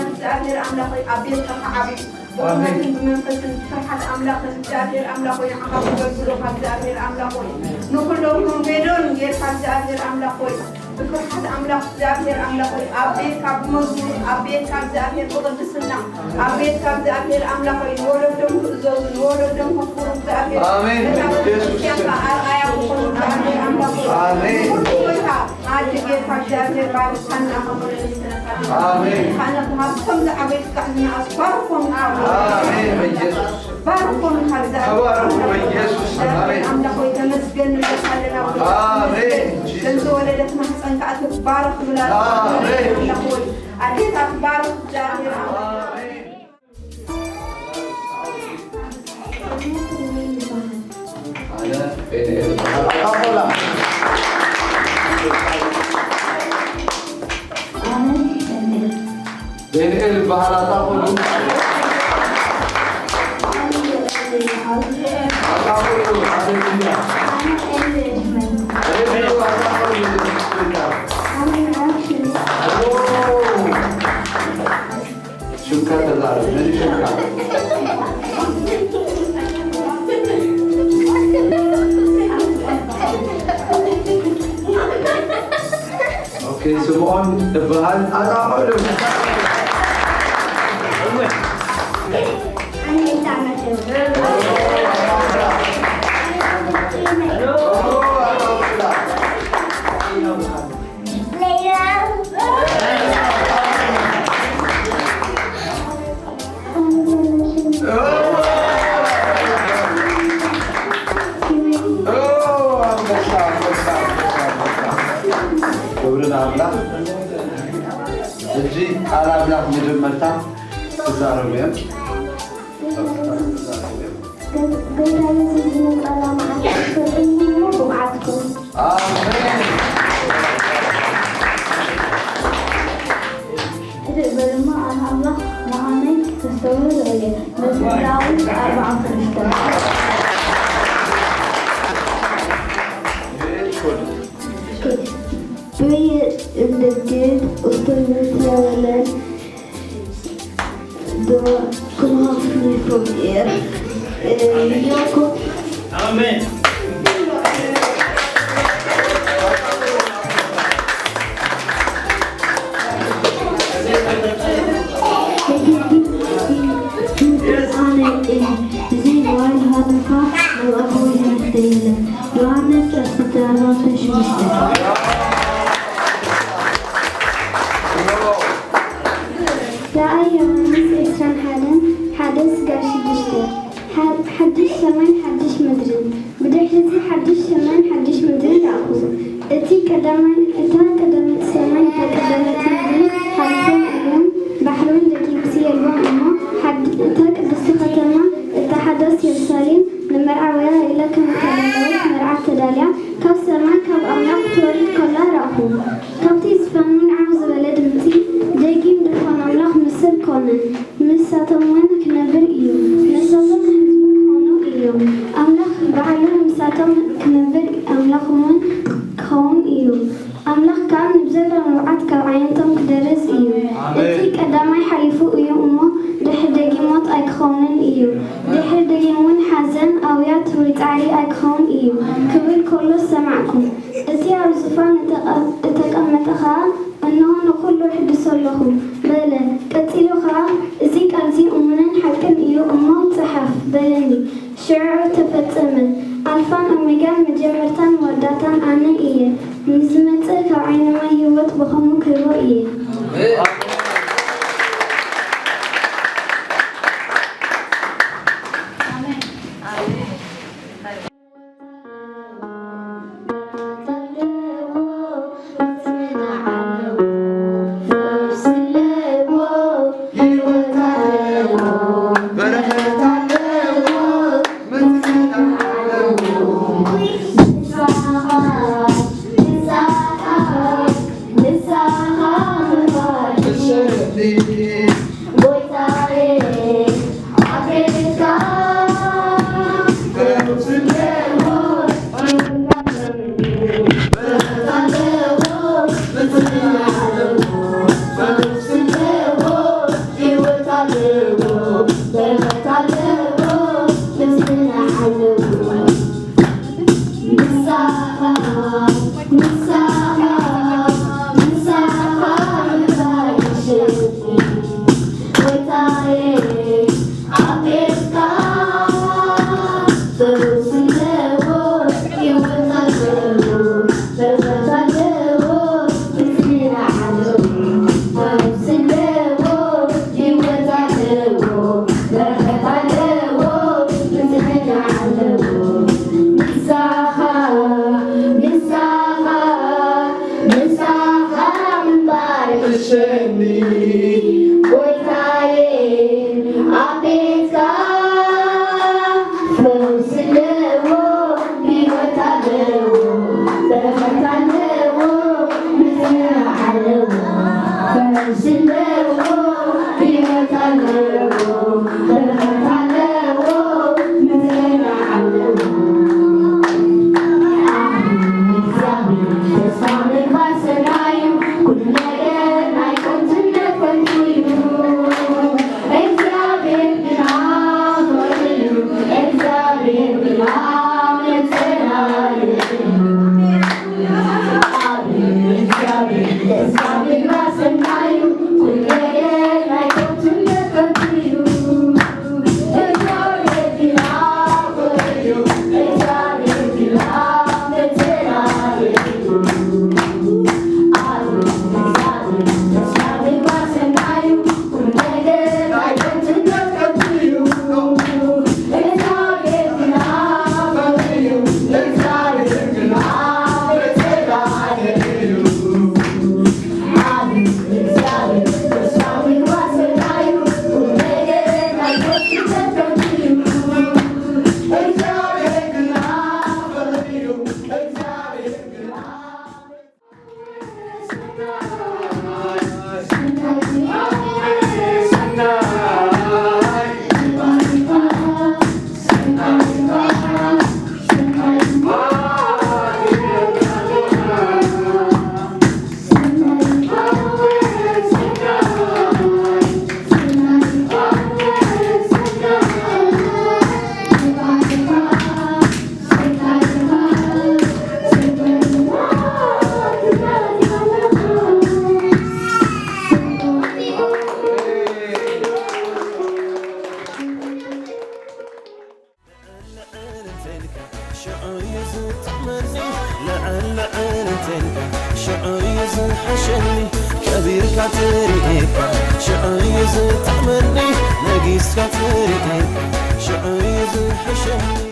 እግዚኣብሔር ኣምላኽ ሆይ ኣብ ቤትካ ዓብዩ ብእምነትን ብመንፈስን ብፍርሓት ኣምላኽን እግዚኣብሔር ኣምላኽ ሆይ ንዓኻ ከገልግሉኻ እግዚኣብሔር ኣምላኽ ሆይ ንኩሎም ሜዶን ጌርካ እግዚኣብሔር ኣምላኽ ሆይ ብፍርሓት ኣምላኽ እግዚኣብሔር ኣምላኽ ሆይ ኣብ ቤትካ ብመዝሙር ኣብ ቤትካ እግዚኣብሔር ብቕድስና ኣብ ቤትካ እግዚኣብሔር ኣምላኽ ሆይ ንወለዶም ክእዘዙ ንወለዶም ከኽብሩ እግዚኣብሔር ኣሜን። ነታ በኢየሱስ ቤተክርስትያንካ ስም። ኣርኣያ ክኾኑ እግዚኣብሔር ኣምላኽ ሆይ ኣሜን። ንኩሉ ቦታ ኣድጌታ እግዚኣብሔር ባርካና ከመለስተነካ ኣሜን። ካነ ካብቶም ዝዓበዩ ክሳዕ ዝነኣስ ባርኮም ኣሜን። በኢየሱስ ባርኮም ካብ ተባረኩ በኢየሱስ ስም። ኣሜን። ኣምላኽ ሆይ ተመስገን ንብለካ ኣለና። ኣሜን። ከም ዝወለደት ማህፀን ከዓ ትባረክ ብላ ኣሜን። ኣምላኽ ሆይ ኣዴታት ባርክ እግዚኣብሔር ኣምላኽ። ኣሜን። ኣነ ጴንኤል እበሃል። ኣታ ቆላ። ኣነ ጴንኤል። ጴንኤል እበሃል። ኣታ ቆሉ። ኣታ ቆሉ። ኣነ ሬድዮ። ኣታ ቆሉ። ኦ። ሽምካ ተዛረብ። መን ሽምካ? ኦኬ፣ ስምኦን እበሃል። ኣጣቕዑ። ክብሪ ንኣምላኽ። ሕጂ ቃል ኣምላኽ መጀመርታ ክዛረቡ እዮም። ጎይታ የሱስ ዝመጻላ መዓልቲ ክትፈልጥኒ እሞ ብቕዓትኩም። ኣሜን። ህድእ በሉ እሞ ኣነ ኣምላኽ ምዃነይ ክተስተውዕሉ እየ። መዝሙር ዳዊት ኣርብዓ ሰለስተ። ብእየ እምድግድ ውስተ ምትያበለን ዶ ክምሃፍኒ ፎብኤር ዮኮ ኣሜን። ኣነ እየ እዚ ዋይን ሃለፋ ናብ ኣቦይ ዝመስተ የለን። ዮሃንስ ዕስራ ኣርባዕተ ሽዱሽተ። ራእይ ዮሃንስ ዕስራን ሓደን ሓደ ስጋ ሽዱሽተ። ሓ-፣ ሓድሽ ሰማይን ሓድሽ ምድርን። ብድሕሪዚ ሓድሽ ሰማይን ሓድሽ ምድርን ረኣኹ። እቲ ቀዳማይ፣ እታ ቀዳመይቲ ሰማይን እታ ቀዳመይቲ ምድርን ሓሊፎም እዮም፣ ባሕሪ እውን ደጊምሲ የልቦን እሞ፣ ሓድ-፣ እታ ቅድስቲ ከተማ፣ እታ ሓዳስ የሩሳሌም፣ ንመርዓውያ ኢላ ከም እተዳለወት መርዓት ተዳልያ፣ ካብ ሰማይ ካብ ኣምላኽ ክትወርድ ከላ ረኣኹ። ካብቲ ዝፋን ምንዓው ዝበለ ድምጺ፣ ደጊም ድኳን ኣምላኽ ምስል ኮነ፣ ምሳቶም እውን ክነብር እዩ፣ ንሳቶም ህዝቡ ክኾኑ እዮም። ኣምላኽ ባዕሉ ምሳቶም ክነብር፣ ኣምላኽ እውን ክኸውን እዩ። ኣምላኽ ከኣ ንብዘሎ ንብዓት ካብ ዓይነቶም ክደርዝ እዩ። ኣሜን። እቲ ቀዳማይ ሓሊፉ እዩ እሞ፣ ድሕሪ ደጊም ሞት ኣይክኸውንን እዩ። ድሕሪ ደጊም እውን ሓዘን፣ ኣውያት ወይ ጻዕሪ ኣይክኸውን እዩ ክብል ከሎ ሰማዕኩ። እቲ ኣብ ዙፋን እተቐ-፣ እተቐመጠ ኸኣ፣ እንሆ ንኹሉ እሕድሶ ኣለኹ፣ በለ። ቀጺሉ ኸኣ፣ እዚ ቃልዚ እሙንን ሓቅን እዩ እሞ፣ ጽሓፍ፣ በለኒ። ሽዑ ተፈጸመ። ኣልፋን ኦሜጋን፣ መጀመርታን መወዳእታን ኣነ እየ። ንዝመጽእ ካብ ዓይኒ ማይ ህይወት ብኸምኡ ክህቦ እየ። እዩ ዝጥዕመኒ፣ ልዕል ልዕል እንተልካ ሽዑ እዩ ዝሕሸኒ። ከቢርካ ትርእየካ ሽዑ እዩ ዝጥዕመኒ፣ ነጊስካ ትርእየካ ሽዑ እዩ ዝሕሸኒ።